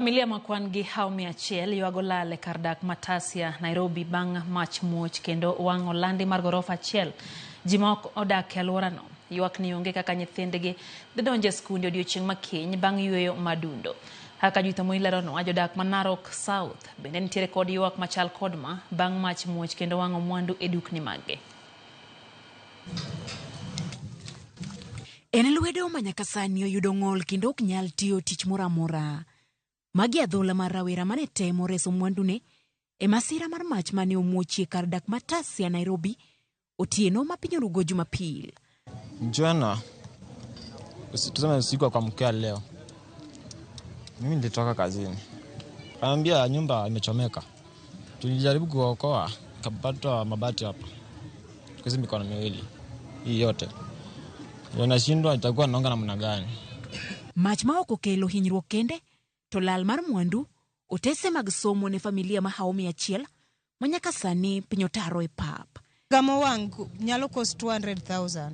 Familia ma kwan gi haw 100 ywago lal e kar dak ma Tasia, Nairobi bang' mach muoch kendo wang'o landi mar gorofa achiel. Ji ma ok odak e alworano ywak ni onge kaka nyithindgi dhi donjo e skunde odiochieng' ma kiny bang' yueyo madundo. Kaka Judith Omoi leronwa, jodak ma Narok South bende nitiere kod ywak machal kod ma bang' mach muoch kendo wang'o mwandu e dukni maggi. En lwedo ma nyaka sani oyudo ng'ol kendo ok nyal tiyo tich moro amora. Magi adhola mar rawera mane temo reso mwandune e masira mar mach mane omuochie kar dak ma Tasia, Nairobi, otieno ma piny orugo Jumapil. Jana tuseme usiku wa kuamkia leo, mimi nilitoka kazini, kaambia nyumba imechomeka. Tulijaribu kuokoa, kapata mabati hapa kwa mikono miwili hii yote nashindwa, itakuwa naonga namna gani? Mach ma ok okelo hinyruok kende to lal mar mwandu, otese mag somo ne familia mahawo 100 ma nyaka sani piny otaro e pap. Gamo wang' nyalo cost 200,000.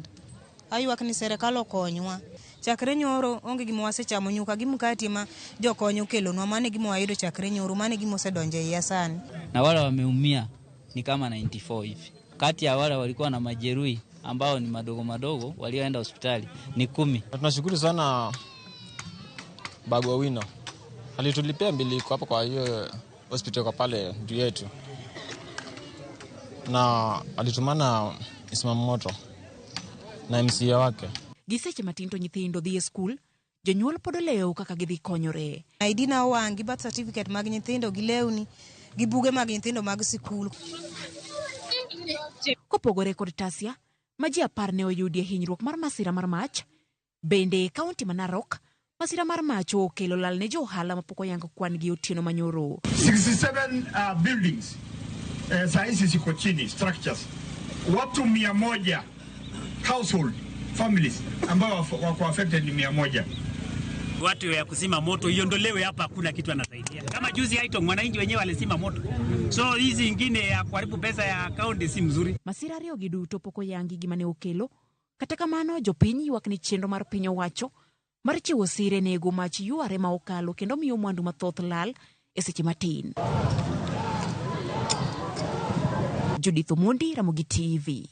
Aywak ni serikal okonywa. Chakre nyoro onge gima wasechamo nyuka gi mkati ma jokony okelonwa, mano e gima wayudo chakre nyoro, mano e gima osedonjo e iya sani. Na wale wameumia ni kama 94 hivi. Kati ya wale walikuwa na majeruhi ambao ni madogo madogo walioenda hospitali ni 10. Na tunashukuru sana Babu Owino alitulipia mbili iko hapo kwa hiyo hospitali kwa pale juu yetu, na alitumana moto na MCA wake. Gi seche matin to nyithindo dhi e skul, jonyuol pod olewo kaka gidhi konyore. ID na owang' gi birth certificate mag nyithindo gi lewni gi buge mag nyithindo mag sikul. Kopogore kod Tasia, ma ji 10 ne oyudie hinyruok mar masira mar mach, bende e kaunti ma Narok, masira mar mach okelo lal ne jo ohala mapok oyango kwan gi otieno manyoro. 67 buildings saa hizi ziko chini structures, watu 100 household families ambao wako affected ni 100. Watu ya kuzima moto iondolewe hapa, hakuna kitu anasaidia. Kama juzi Haitong mwananchi wenyewe alizima moto, so hizi ingine ya kuharibu pesa ya kaunti si mzuri. Masira ariyo gi duto pok oyangi gima ne okelo. Kata kamano jopiny ywak ni chenro mar piny owacho mar chiwo sire nego mach yware ma okalo kendo miyo mwandu mathoth lal e seche matin. Judith Omondi, Ramogi TV.